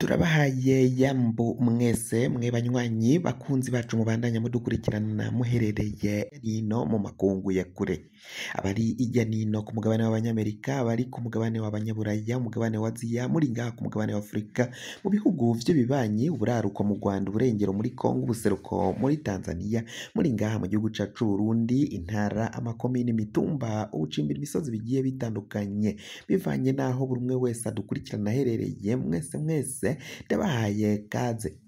Turabahaye yambu mwese mwe banywanyi bakunzi bacu mubandanya mudukurikirana muherereye hino mu makungu ya kure, abari irya nino ku mugabane w'abanyamerika, abari ku mugabane w'abanyaburaya, umugabane wa Aziya, muri ngaha ku mugabane wa Afurika, mu bihugu vy'ibibanyi, uburaruko mu Rwanda, uburengero muri Kongo, ubuseruko muri Tanzania, muri ngaha mu gihugu cacu c'Uburundi, intara, amakomine, imitumba, ubucimbira imisozi bigiye bitandukanye, bivanye n'aho buri umwe wese adukurikirana aherereye, mwese mwese ndabahaye kaze.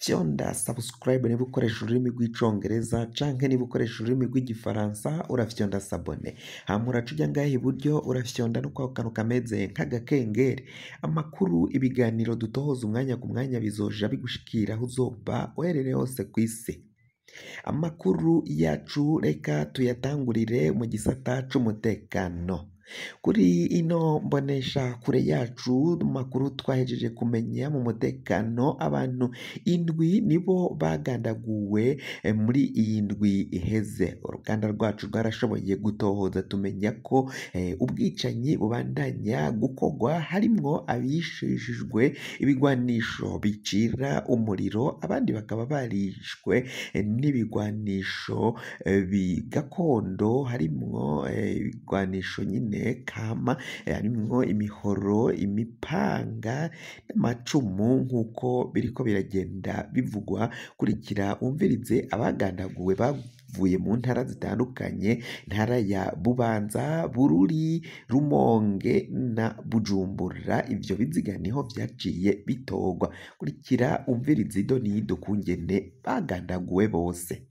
Fyonda subscribe niba ukoresha ururimi rw'icongereza canke niba ukoresha ururimi rw'igifaransa urafyonda s'abonner, hama uraca uja ngaha iburyo urafyonda no kwako kantu kameze nk'agakengeri. Amakuru, ibiganiro dutohoza umwanya ku mwanya bizoja bigushikira aho uzoba uherereye hose kw'isi. Amakuru yacu reka tuyatangurire mu gisata c'umutekano. Kuri ino mbonesha kure yacu makuru twahejeje kumenya mu mutekano, abantu indwi nibo bagandaguwe muri iyi ndwi iheze. Uruganda rwacu rwarashoboye gutohoza tumenya ko ubwicanyi bubandanya gukorwa, harimwo abishishijwe ibigwanisho bicira umuriro, abandi bakaba barishwe n'ibigwanisho gakondo, harimwo ibigwanisho nyine kama, harimwo imihoro, imipanga n'amacumu nk'uko biriko biragenda bivugwa. Kurikira wumvirize abagandaguwe bavuye mu ntara zitandukanye, intara ya Bubanza, Bururi, Rumonge na Bujumbura. Ivyo biziga niho vyaciye bitorwa. Kurikira wumvirize idonido kungene bagandaguwe bose.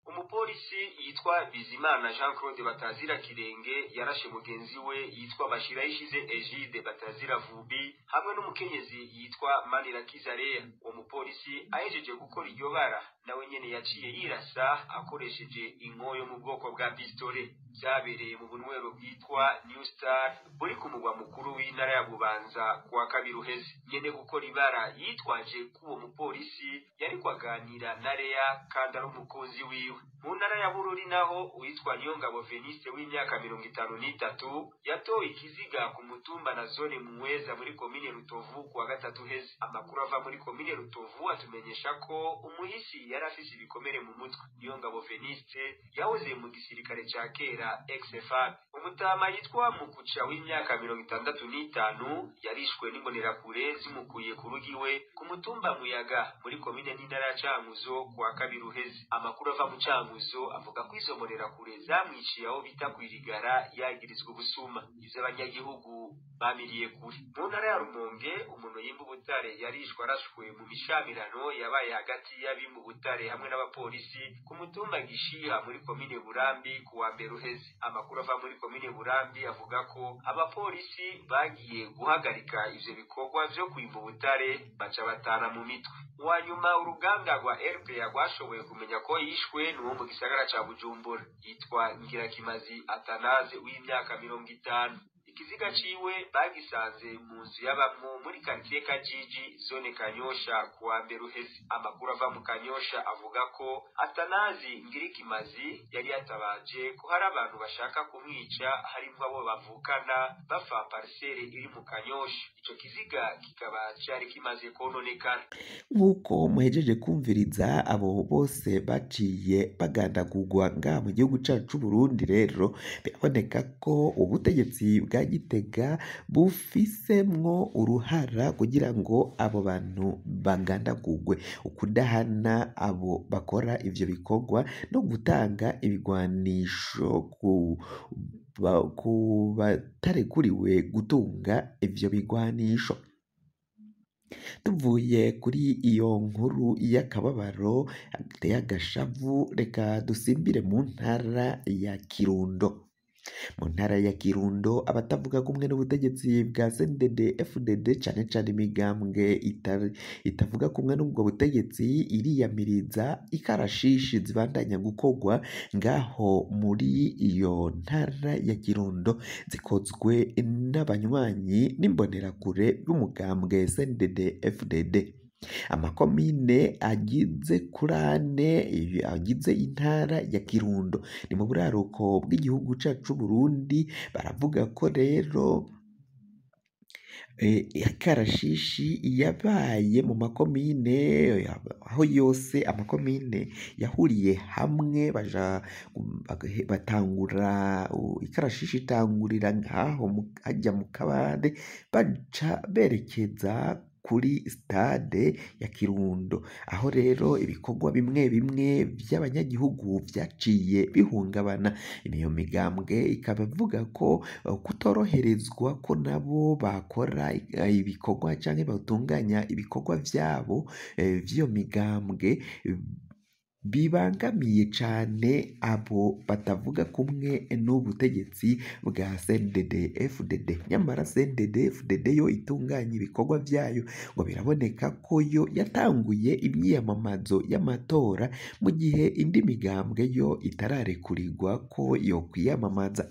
Umupolisi yitwa Bizimana Jean Claude Batazira Kirenge yarashe mugenzi we yitwa Bashirayishize Egide Batazira Vubi hamwe n'umukenyezi yitwa Manirakiza Lea. Uwo mupolisi ahejeje gukora iryo bara nawe nyene yaciye yirasa akoresheje inkoyo mu bwoko bwa pistole. Vyabereye mu bunywero bwitwa New Star buri ku mugwa mukuru w'intara ya Bubanza kuwa kabiri uheze. Nyene gukora ibara yitwaje ko uwo mupolisi yariko aganira na Lea kandi ari umukunzi wiwe. Mu ntara ya Bururi naho uwitwa Niyongabo Veniste w'imyaka 53 yatowe ikiziga ku mutumba na zone Muweza muri komine Rutovu kuwa gatatu heze. Amakuru ava muri komine Rutovu atumenyesha ko umuhisi yari afise ibikomere mu mutwe. Niyongabo Veniste yahoze mu gisirikare ca kera XFR. Umutama yitwa Mukuca w'imyaka 65 yarishwe n'imbonerakure zimukuye ku rugo iwe ku mutumba Muyaga muri komine n'intara ya Cankuzo kuwa kabiri uheze. Amakuru ava mu Cankuzo avuga ko izo mbonerakure zamwiciye aho bita kwirigara yagirizwa ubusuma. Ivyo abanyagihugu bamiriye kure. Mu ntara ya Rumonge umuntu yimba ubutare yarishwe arashwe mu mishamirano yabaye hagati y'abimba ubutare hamwe n'abapolisi ku mutumba Gishiha muri komine Burambi kuwa mbere uheze. Amakuru ava muri komine Burambi avuga ko abapolisi bagiye guhagarika ivyo bikorwa vyo kwimba ubutare baca batana mu mitwe. Uwanyuma uruganda rwa RPA rwashoboye kumenya ko yishwe n'uwo mu gisagara ca Bujumbura yitwa Ngirakimazi Atanaze w'imyaka 50. Ikiziga ciwe bagisanze mu nzu y'abamwo muri quartier Kajiji zone Kanyosha kuwa mbere uheze. Amakuru ava mu Kanyosha avuga ko Atanazi Ngirikimazi yari yatabaje ko hari abantu bashaka kumwica, harimwo abo bavukana bafa parcelle iri mu Kanyosha. Ico kiziga kikaba cari kimaze kononekara. Nk'uko muhejeje kumviriza abo bose baciye bagandagurwa ngaha mu gihugu cacu c'Uburundi, rero biraboneka ko ubutegetsi bwa Gitega bufisemwo uruhara kugira ngo abo bantu bagandagurwe, ukudahana abo bakora ivyo bikorwa no gutanga ibigwanisho ku batarekuriwe gutunga ivyo bigwanisho. Tuvuye kuri iyo nkuru y'akababaro ateye agashavu, reka dusimbire mu ntara ya Kirundo. Mu ntara ya Kirundo abatavuga kumwe n'ubutegetsi bwa CNDD FDD, cane cane imigambwe itavuga kumwe n'ubwo butegetsi, iriyamiriza ikarashishi zibandanya gukorwa ngaho muri iyo ntara ya Kirundo, zikozwe n'abanywanyi n'imbonerakure b'umugambwe CNDD FDD. Amakomine agize kuri ane agize intara ya Kirundo ni mu buraruko bw'igihugu cacu c'Uburundi, baravuga ko rero Ikarashishi yabaye mu makomine aho yose amakomine yahuriye hamwe, baja batangura ikarashishi itangurira ngaho harya mu Kabande, baca berekeza kuri stade ya Kirundo, aho rero ibikorwa bimwe bimwe vy'abanyagihugu vyaciye bihungabana. Iyo migambwe ikaba ivuga ko kutoroherezwa ko nabo bakora ibikorwa canke batunganya ibikorwa vyabo vy'iyo migambwe bibangamiye cane abo batavuga kumwe n'ubutegetsi bwa CNDD-FDD. Nyamara CNDD-FDD yo itunganya ibikorwa vyayo, ngo biraboneka ko yo yatanguye imyiyamamazo y'amatora, mu gihe indi migambwe yo itararekurirwa ko yokwiyamamaza.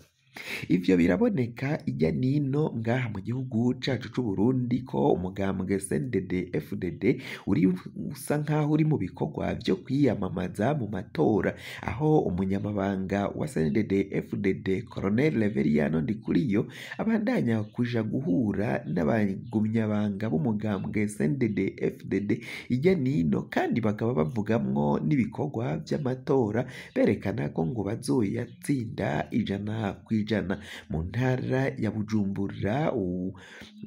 Ivyo biraboneka irya nino ngaha mu gihugu cacu c'Uburundi ko umugambwe CNDD-FDD uri usa nkaho uri mu bikorwa vyo kwiyamamaza mu matora, aho umunyamabanga wa CNDD-FDD Colonel Reveriyano Ndikuriyo abandanya kuja guhura n'abagumyabanga b'umugambwe CNDD-FDD irya nino, kandi bakaba bavugamwo n'ibikorwa vy'amatora, berekana ko ngo bazoyatsinda 100%. Mu ntara ya Bujumbura,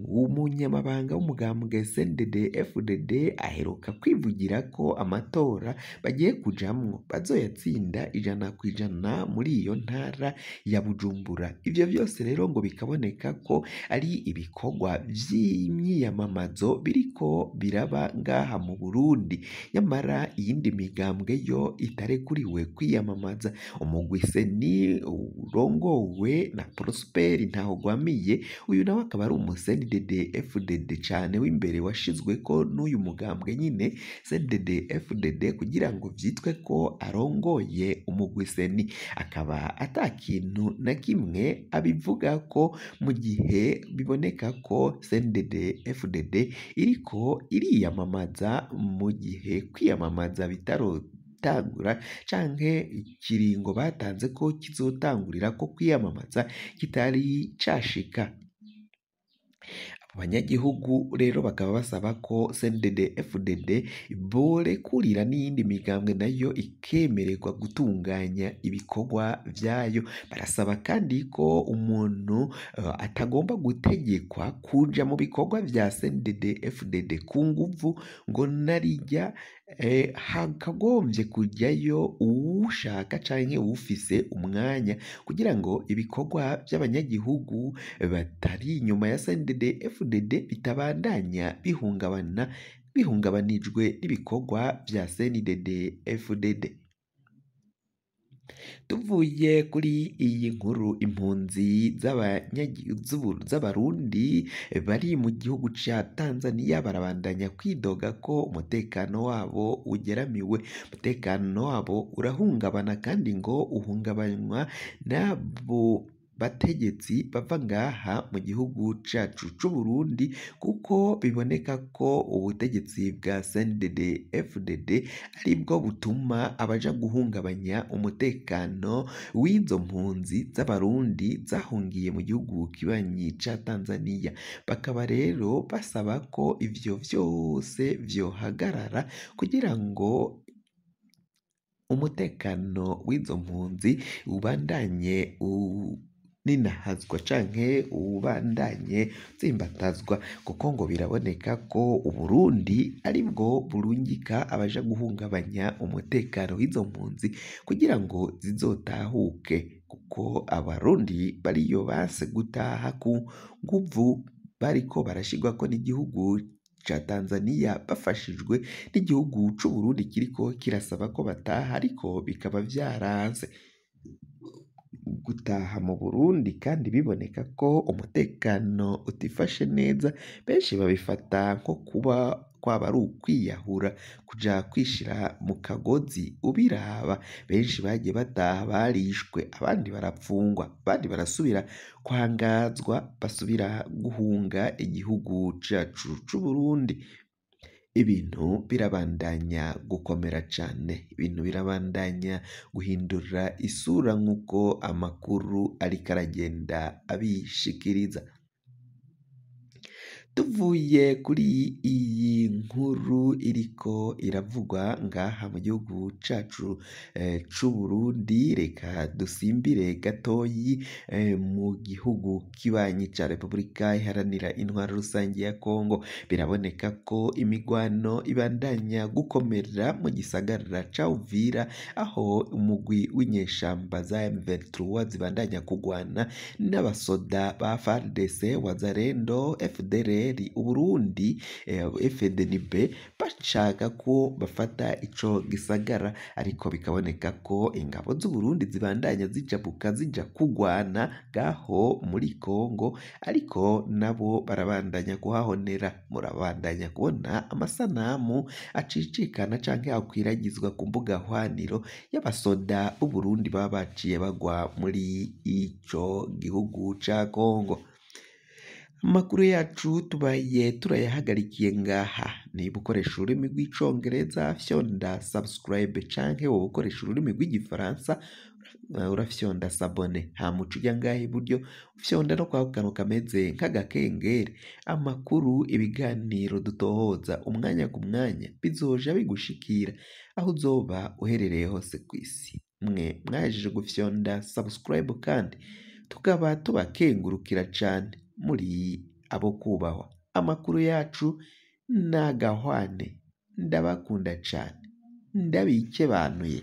umunyamabanga w'umugambwe CNDD-FDD aheruka kwivugira ko amatora bagiye kujamwo bazoyatsinda 100% muri iyo ntara ya Bujumbura. Ivyo vyose rero ngo bikaboneka ko ari ibikorwa vy'imyiyamamazo biriko biraba ngaha mu Burundi, nyamara iyindi migambwe yo itarekuriwe kwiyamamaza. Umugwi CENI urongowe na Prosper Ntahogwamiye, uyu nawe akaba ari umu CNDD-FDD cane w'imbere washizweko n'uyu mugambwe nyine CNDD-FDD kugira ngo vyitwe ko arongoye umugwi CENI, akaba ata kintu na kimwe abivugako, mu gihe biboneka ko CNDD-FDD iriko iriyamamaza, mu gihe kwiyamamaza bitarotangura canke ikiringo batanze ko kizotangurira ko kwiyamamaza kitari cashika. Abanyagihugu rero bakaba basaba ko CNDD-FDD borekurira n'iyindi migambwe nayo ikemererwa gutunganya ibikorwa vyayo. Barasaba kandi ko umuntu atagomba gutegekwa kuja mu bikorwa vya CNDD-FDD ku nguvu, ngo narirya hakagomvye kujayo uwushaka canke uwufise umwanya, kugira ngo ibikorwa vy'abanyagihugu batari inyuma ya CNDD-FDD bitabandanya bihungabana bihungabanijwe n'ibikorwa vya CNDD-FDD. Tuvuye kuri iyi nkuru, impunzi z'Abarundi bari mu gihugu ca Tanzania barabandanya kwidoga ko umutekano wabo ugeramiwe, umutekano wabo urahungabana, kandi ngo uhungabanywa n'abo bategetsi bava ngaha mu gihugu cacu c'Uburundi, kuko biboneka ko ubutegetsi bwa CNDD-FDD aribwo butuma abaja guhungabanya umutekano w'izo mpunzi z'Abarundi zahungiye mu gihugu kibanyi ca Tanzania. Bakaba rero basaba ko ivyo vyose vyohagarara kugira ngo umutekano w'izo mpunzi ubandanye uninahazwa canke ubandanye utsimbatazwa, kuko ngo biraboneka ko Uburundi aribwo burungika abaja guhungabanya umutekano w'izo mpunzi kugira ngo zizotahuke, kuko Abarundi bariyo banse gutaha ku nguvu bariko barashirwako n'igihugu ca Tanzania bafashijwe n'igihugu c'Uburundi kiriko kirasaba ko bataha, ariko bikaba vyaranse gutaha mu Burundi, kandi biboneka ko umutekano utifashe neza. Benshi babifata nko kuba kwaba ari ukwiyahura, kuja kwishira mu kagozi ubiraba. Benshi bagiye bataha barishwe, abandi barapfungwa, abandi barasubira kwangazwa, basubira guhunga igihugu cacu c'Uburundi. Ibintu birabandanya gukomera cane, ibintu birabandanya guhindura isura nk'uko amakuru ariko aragenda abishikiriza. Tuvuye kuri iyi nkuru iriko iravugwa ngaha mu gihugu cacu c'Uburundi, reka dusimbire gatoyi mu gihugu kibanyi ca Repubulika Iharanira Intwaro Rusangi ya Kongo. Biraboneka ko imigwano ibandanya gukomera mu gisagara ca Uvira, aho umugwi w'inyeshamba za M23 zibandanya kugwana n'abasoda ba FARDC, Wazalendo, FDLR, Uburundi, FDNB, bashaka ko bafata ico gisagara, ariko bikaboneka ko ingabo z'Uburundi zibandanya zijabuka zija kugwana ngaho muri Kongo, ariko nabo barabandanya kuhahonera. Murabandanya kubona amasanamu acicikana canke akwiragizwa ku mbuga hwaniro y'abasoda b'Uburundi baba baciye bagwa muri ico gihugu ca Kongo. Amakuru yacu tubaye turayahagarikiye ngaha. Niba ukoresha ururimi rw'icongereza fyonda subscribe, canke woba ukoresha ururimi rw'igifaransa urafyonda s'abonner, hama uca uja ngaha iburyo ufyonda no kwako kantu kameze nk'agakengeri. Amakuru, ibiganiro dutohoza umwanya ku mwanya bizoja bigushikira aho uzoba uherereye hose kw'isi. Mwe mwahejeje gufyonda subscribe kandi tukaba tubakengurukira cane, muri abo kubahwa. Amakuru yacu ni agahwane, ndabakunda cane, ndabikebanuye.